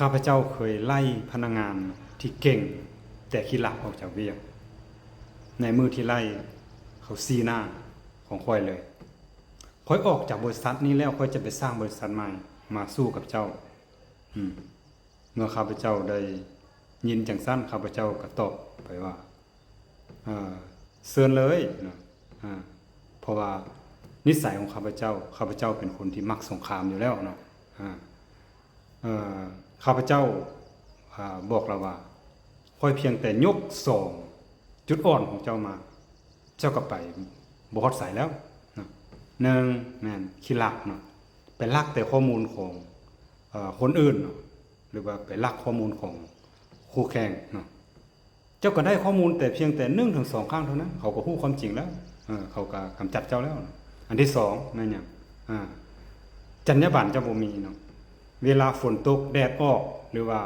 ຂ້າພະເຈົ້າເຄີຍໄລ່ພະນັກງານທີ່ເກັ່ງແຕ່ຂີ້ລັກອອກຈາກວຽກ. ໃນມື້ທີ່ໄລ່ ເຂົາຊີ້ໜ້າຂອງຂ້ອຍເລີຍ. ຂ້ອຍອອກຈາກບໍລິສັດນີ້ແລ້ວ ຂ້ອຍຈະໄປສ້າງບໍລິສັດໃໝ່ມາສູ້ກັບເຈົ້າ. ອືມ ເມື່ອຂ້າພະເຈົ້າໄດ້ຍິນຈັ່ງຊັ້ນ ຂ້າພະເຈົ້າກໍຕອບໄປວ່າ ເອີ ເຊີນເລີຍເນາະ. ອາ ເພາະວ່ານິໄສຂອງຂ້າພະເຈົ້າ ຂ້າພະເຈົ້າເປັນຄົນທີ່ມັກສົງຄາມຢູ່ແລ້ວເນາະ. ອາ ເອີ ຂ້າພະເຈົ້າ ອາ ບອກລາວວ່າ ຂ້ອຍພຽງແຕ່ຍົກສອງຈຸດອ່ອນຂອງເຈົ້າມາ ເຈົ້າກໍໄປບໍ່ຮອດໃສແລ້ວເນາະ. ໜຶ່ງ ແມ່ນຂີ້ລັກເນາະ ໄປລັກແຕ່ຂໍ້ມູນຂອງ ເອີ ຄົນອື່ນເນາະ ຫຼືວ່າໄປລັກຂໍ້ມູນຂອງຄູ່ແຂ່ງເນາະ. ເຈົ້າກໍໄດ້ຂໍ້ມູນແຕ່ພຽງແຕ່ໜຶ່ງເຖິງສອງຄັ້ງເທົ່ານັ້ນ ເຂົາກໍຮູ້ຄວາມຈິງແລ້ວ ເອີ ເຂົາກໍກຳຈັດເຈົ້າແລ້ວ. ອັນທີສອງແມ່ນຫຍັງ? ອາ ຈັນຍາບັນເຈົ້າບໍ່ມີເນາະ. ເວລາຝົນຕົກແດດອອກ ຫຼືວ່າ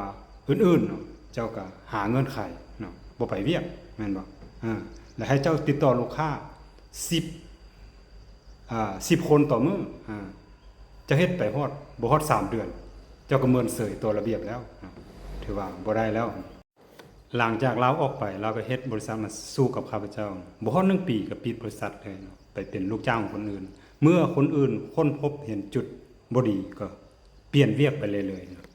ອື່ນໆເນາະ ເຈົ້າກໍຫາເງື່ອນໄຂເນາະ ບໍ່ໄປວຽກ ແມ່ນບໍ່? ອາ ແລ້ວໃຫ້ເຈົ້າຕິດຕໍ່ລູກຄ້າສິບ ອາ ສິບຄົນຕໍ່ມື້ ອາ ເຈົ້າເຮັດໄປຮອດ ບໍ່ຮອດສາມເດືອນ ເຈົ້າກໍເມີນເສີຍຕໍ່ລະບຽບແລ້ວເນາະ ຖືວ່າບໍ່ໄດ້ແລ້ວ. ຫຼັງຈາກລາວອອກໄປ ລາວກໍເຮັດບໍລິສັດມາສູ້ກັບຂ້າພະເຈົ້າ ບໍ່ຮອດໜຶ່ງປີກໍປິດບໍລິສັດເລີຍເນາະ ໄປເປັນລູກຈ້າງຂອງຄົນອື່ນ. ເມື່ອຄົນອື່ນຄົ້ນພົບເຫັນຈຸດບໍ່ດີ ກໍປ່ຽນວຽກໄປເລື້ອຍໆເນາະ.